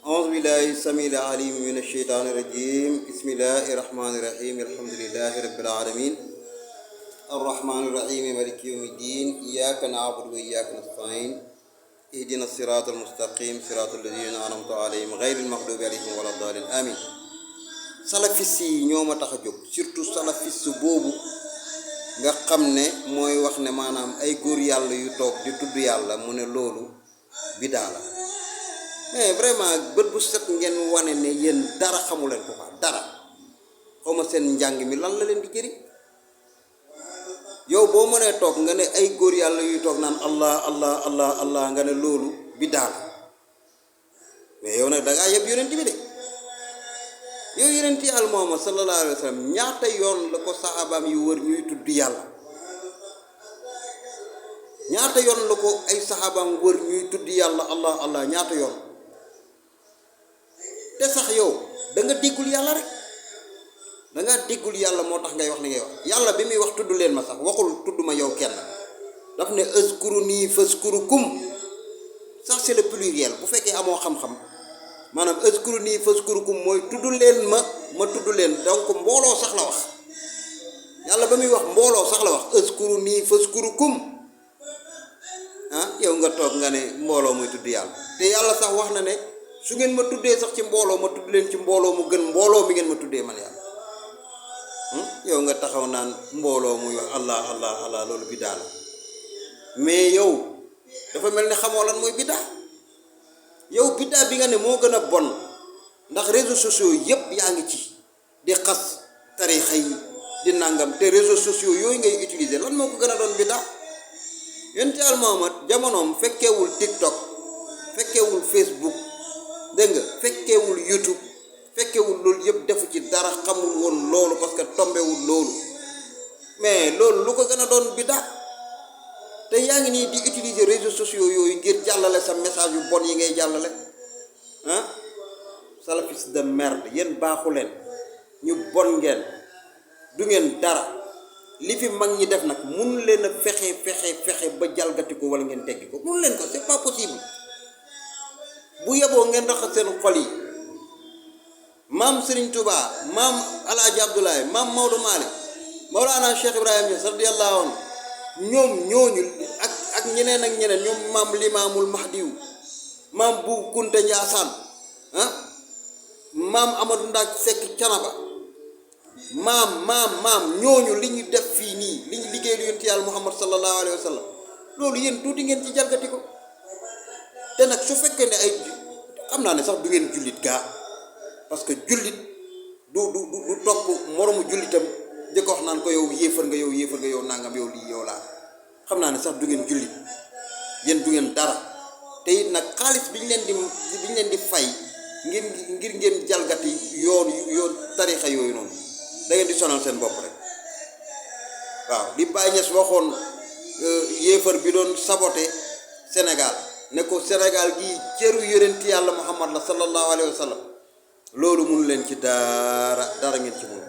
أعوذ بالله السميع العليم من الشيطان الرجيم بسم الله الرحمن الرحيم الحمد لله رب العالمين الرحمن الرحيم مالك يوم الدين إياك نعبد وإياك نستعين اهدنا الصراط المستقيم صراط الذين أنعمت عليهم غير المغضوب عليهم ولا الضالين آمين salafis yi ñoo ma tax a jóg surtout salafis boobu nga xam ne mooy wax ne maanaam ay góor yàlla yu toog di tudd yàlla mu ne loolu bidaa la mais vraiment bët bu set ngeen wane ne yéen dara xamu leen ko quoi dara xawma seen njàng mi lan la leen di jëriñ yow boo mënee toog nga ne ay góor yàlla yuy toog naan allah allah allah allah nga ne loolu bidaa la mais yow nag da ngaa yeb yonent bi de yow yonent yàlla Muhammad sallallahu alayhi wa sallam ñaata yoon la ko saxaabaam yu wër ñuy tudd yàlla ñaata yoon la ko ay saxaabaam wër ñuy tudd yàlla allah allah ñaata yoon te sax yow da nga déggul yàlla rek da nga déggul yàlla moo tax ngay wax li ngay wax yàlla bi muy wax tudd leen ma sax waxul tudd ma yow kenn daf ne azkuruni fazkurukum sax c'est le pluriel bu fekkee amoo xam-xam maanaam azkuruni fazkurukum mooy tudd leen ma tudd leen donc mbooloo sax la wax yàlla ba muy wax mbooloo sax la wax azkuruni fazkurukum yow nga toog nga ne mbooloo muy tudd yàlla te yàlla sax wax na ne su ngeen ma tuddee sax ci mbooloo ma tudd leen ci mbooloo mu gën mbooloo mi ngeen ma tuddee man yàlla yow nga taxaw naan mbooloo muy wax allah allah allah loolu biddaa la mais yow dafa mel ni xamoo lan mooy biddaa yow biddaa bi nga ne moo gën a bon ndax réseaux sociaux yépp yaa ngi ci di xas tarixa yi di nangam te réseaux sociaux yooyu ngay utiliser lan moo ko gën a doon biddaa yonent Yàlla Muhammad jamonoom fekkeewul TikTok fekkeewul Facebook dégg nga fekkeewul YouTube fekkeewul loolu yëpp defu ci dara xamul woon loolu parce que tombewul loolu mais loolu lu ko gën a doon biddaa te yaa ngi nii di utiliser réseaux sociaux yooyu ngir jàllale sa message yu bon yi ngay jàllale salafis de merde yéen baaxu leen ñu bon ngeen du ngeen dara li fi mag ñi def nag mun leen a fexe ba jalgati ko wala ngeen teggi ko mun leen ko c'est pas possible bu yeboo ngeen raxas seen xol yi maam Serigne Touba maam Alaaji Abdoulaye maam Maodo Malick Mawlana Cheikh Ibrahima Niass radiyallahu anhu ñoom ñooñu ak ñeneen ñoom maam Limaamul Mahdiw maam Bu Kunta Njaasaan maam Amadou Ndak Seck Canaba maam ñooñu li ñu def fii nii li ñu liggéey lu yonent Yàlla Muhammad sallallahu alayhi wa sallam loolu yéen tuuti ngeen ci jalgati ko te nag su fekkee ne ay xam naa ne sax du ngeen jullit gaa parce que jullit du topp moromu jullitam di ko wax naan ko yow yéefar nga yow nangam yow lii yow laa xam naa ne sax du ngeen jullit yéen du ngeen dara te it nag xaalis bi ñu leen di fay ngir ngeen jalgati yoon tarixa yooyu noonu da ngeen di sonal seen bopp rek waaw li Baye Niass waxoon yéefar bi doon saboté Sénégal ne ko Sénégal gii cëru yonent Yàlla Muhammad la sallallahu alayhi wa sallam loolu mënu leen ci dara ngeen ci mun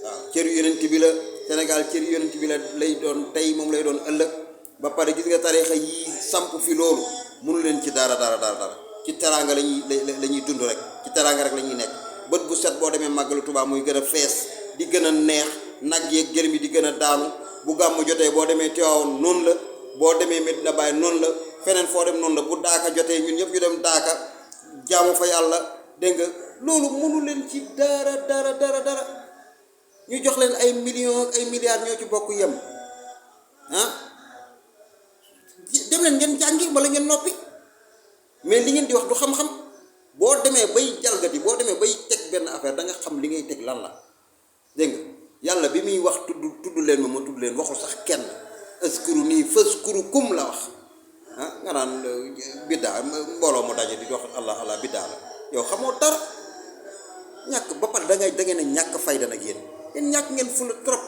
waaw cëru yonent bi la Sénégal cëru yonent bi la lay doon tey moom lay doon ëllëg ba pare gis nga tarixa yi samp fi loolu mënu leen ci dara ci teraanga la ñuy dund rek ci teraanga rek la ñuy nekk bët bu set boo demee màggalu Tuubaa muy gën a fees di gën a neex nag yeeg gërëm yi di gën a daanu bu gàmmu jotee boo demee Tiwaawan noonu la boo demee Medina Baay noonu la feneen foo dem noonu la bu daaka jotee ñun ñëpp ñu dem daaka jaamu fa yàlla dégg nga loolu mënu leen ci dara ñu jox leen ay millions ak ay milliards ñoo ci bokk yem dem leen ngeen jàngi wala ngeen noppi mais li ngeen di wax du xam-xam boo demee bay jalgati boo demee bay teg benn affaire da nga xam li ngay teg lan la dégg nga yàlla bi muy wax tudd leen ma tudd leen waxu sax kenn azkuruni fazkurukum la wax nga naan biddaa mbooloo mu daje di wax allah allah biddaa la yow xamoo dara ñàkk ba pare da ngeen a ñàkk fayda nag yéen ñàkk ngeen fula trop